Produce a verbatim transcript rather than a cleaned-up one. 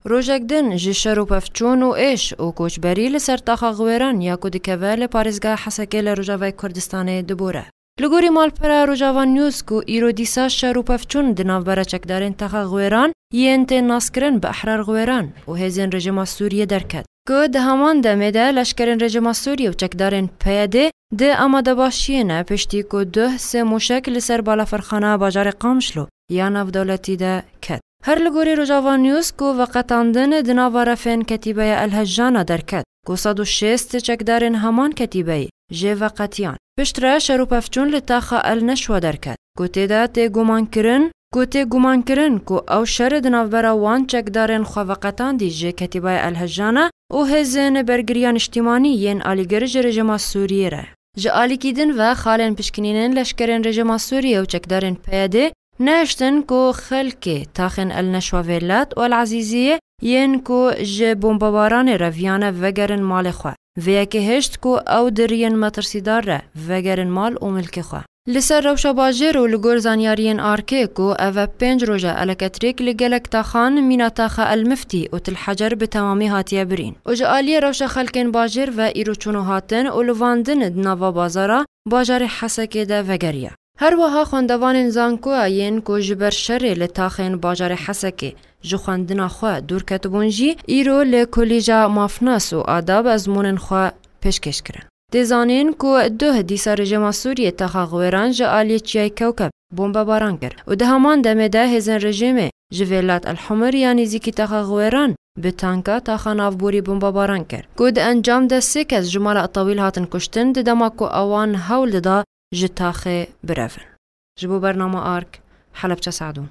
Rojek din ji şer û pevçûn û êş û koçberî li ser taxa Xiwêran ya ku dikeve li parêzgeha Hesekê li Rojavayê Kurdistanê dibore. Li gorî malpera Rojava News ku îro dîsa şer û pevçûn di navbera çekdarên taxa Xiwêran yên tên naskirin bi Ehrar Xiwêran û hêzên rejîma Sûriyê derket, ku di heman demê de leşkerên rejîma Sûriyê û çekdarên P Y D di amadebaşiyê ne, piştî ku duh sê mûşek li ser balafirxana bajarê Qamişlo ya navdewletî de ket. Her li gorî Rojava News ku veqetandin di nava refên ketîbeya El Hejjana derket, ku sed û şêst çekdarên heman ketîbeyê jê veqetiyan. Piştre şer û pevçûn li taxa El Neşwa derket, ku tê de tê gumankirin, ku tê gumankirin ku ew şer di navbera wan çekdarên xwe veqetandî ji ketîbaya El Hejjana û hêzên bergiriya niştîmanî yên alîgir ji rejîma Sûriyê re. Ji alîkî din ve xalên pişkinînên leşkerên rejîma Sûriyê û çekdarên P Y D nehiştin ku xelkê taxên El Neşwa Vêlat û El Ezîziyê yên ku ji bombebaranê reviyane vegerin malê xwe. Vê yekê hişt ku ew di riyên metirsîdar re vegerin mal û milkê xwe. Li ser rewşa bajêr û li gor zanyariyên arkê ku ev e pênc roj e eleketrîk li gelek taxan mîna taxa El Miftî û Til Hecer bi temamî hatiye birîn û ji aliyê rewşa xelkên bajêr ve îro çûn û hatin û livandin di nava bazara bajarê Hesekê de vegeriya. Her wiha xwendevanên zankoya yên ku ji ber şerê li taxên bajarê Hesekê ji xwendina xwe dûr ketibûn jî îro li Kolîja Mafnas û Adab ezmûnên xwe pêşkêş kirin. Tê zanîn ku duh dîsa rejîma Sûriyê taxa Xiwêran ji aliyê Çiyayê Kewkeb bombebaran kir û di heman demê de hêzên rejîmê ji Vêlat El Humir ya nêzîkî taxa Xiwêran bi tanka taxa navborî bombebaran kir, ku di encam de sê kes ji mala Tewîl hatin kuştin, di dema ku ewan hewl dida ji taxê birevin. Ji bo bernama Ark, Helebçe Sadûn.